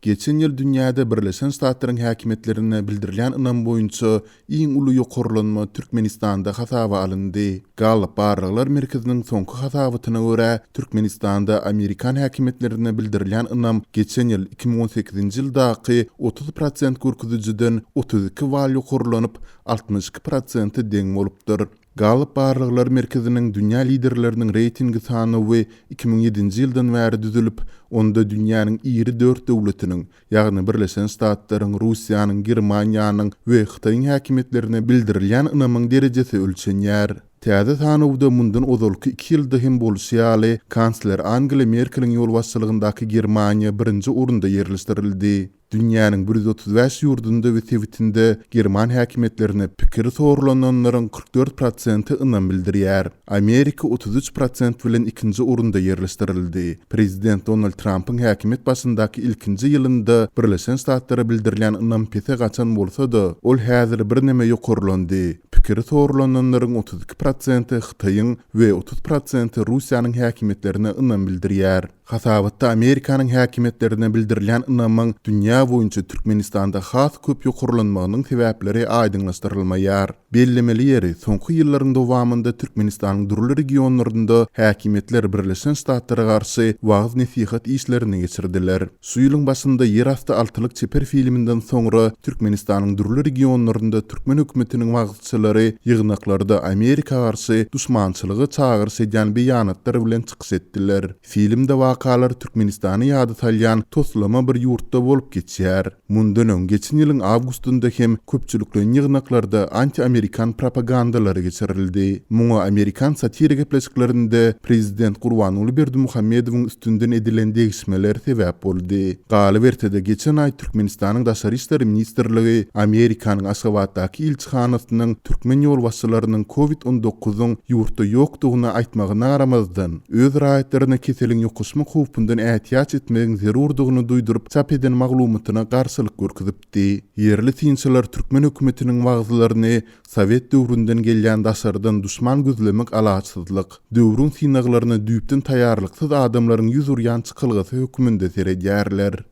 Geçen ýyl dünýäde Birleşen Ştatlaryň häkimiýetlerine bildirilýän ynam boýunça iň uly ýokarlanma Türkmenistanda hasaba alyndy. Gallup barlaglar merkeziniň soňky hasabatyna görä, Türkmenistanda amerikan häkimiýetlerine bildirilýän ynam geçen ýyl 2018-nji ýyldaky 30 prosent görkezijiden 32 bal ýokarlanyp, 62 prosente deň bolupdyr. Gallup barlaglar merkeziniň dünýä liderleriniň reýtingi sanawy 2007-nji ýyldan bäri düzülip, onda dünýäniň iri dört döwletiniň, ýagny Birleşen Ştatlaryň, Russiýanyň, Germaniýanyň we Hytaýyň häkimiýetlerine bildirilýän ynamyň derejesi ölçenýär. Täze sanawda mundan ozalky iki ýylda hem bolşy ýaly, kansler Angela Merkeliň ýolbaşçylygyndaky Germaniýa birinji orunda ýerleşdirildi. Dünýäniň 135 ýurdunda we sebitinde german häkimiýetlerine pikiri sorulananlaryň 44 prosenti ynam bildirýär. Amerika 33 prosent bilen ikinji orunda ýerleşdirildi. Prezident Donald Trampyň häkimiýet başyndaky ilkinji ýylynda Birleşen Ştatlara bildirilýän ynam pese gaçan bolsa-da, ol häzir birneme ýokarlandy. Pikiri sorulananlaryň 32 prosenti Hytaýyň we 30 prosenti Russiýanyň häkimiýetlerine ynam bildirýär. Hasabatda Amerikanyň häkimiýetlerine bildirilýän ynamyň dünýä boýunça Türkmenistanda has köp ýokarlanmagynyň sebäpleri aýdyňlaşdyrylmaýar. Bellemeli ýeri, soňky ýyllaryň dowamynda Türkmenistanyň dürli regionlarynda häkimiýetler Birleşen Ştatlara garşy wagyz-nesihat işlerini geçirdiler. Şu ýylyň başynda Ýerasty altylyk çeper filminden soňra Türkmenistanyň dürli regionlarynda türkmen hökümetiniň wagyzçylary ýygnaklarda Amerika garşy duşmançylyga çagyryş edýän beýanatlar bilen çykyş etdiler. Filmde wakalar Türkmenistany ýada salýan toslama bir ýurtda bolup geçýär. Mundan öň, geçen ýylyň awgustynda hem köpçülikleýin ýygnaklarda anti-amerikan propagandalary geçirildi. Muňa amerikan satira gepleşiklerinde prezident Gurbanguly Berdimuhamedowyň üstünden edilen degişmeler sebäp boldy. Galyberse-de, geçen aý Türkmenistanyň Daşary işler ministrligi Amerikanyň Aşgabatdaky ilçihanasynyň türkmen ýolbaşçylarynyň Covid 19-yň ýurtda ýokdugyny aýtmagyna garamazdan, öz raýatlaryna keseliň ýokaşmak howpundan ätiýaç etmegiň zerurdygyny duýduryp çap eden maglumatyna garşylyk görkezipdi. Ýerli synçylar türkmen hökümetiniň wagyzlaryny sowet döwründen gelýän daşardan duşman gözlemek alaçsyzlyk, döwrüň synaglaryna düýpden taýýarlyksyz adamlaryň ýüz urýan çykalgasy hökmünde seredýärler.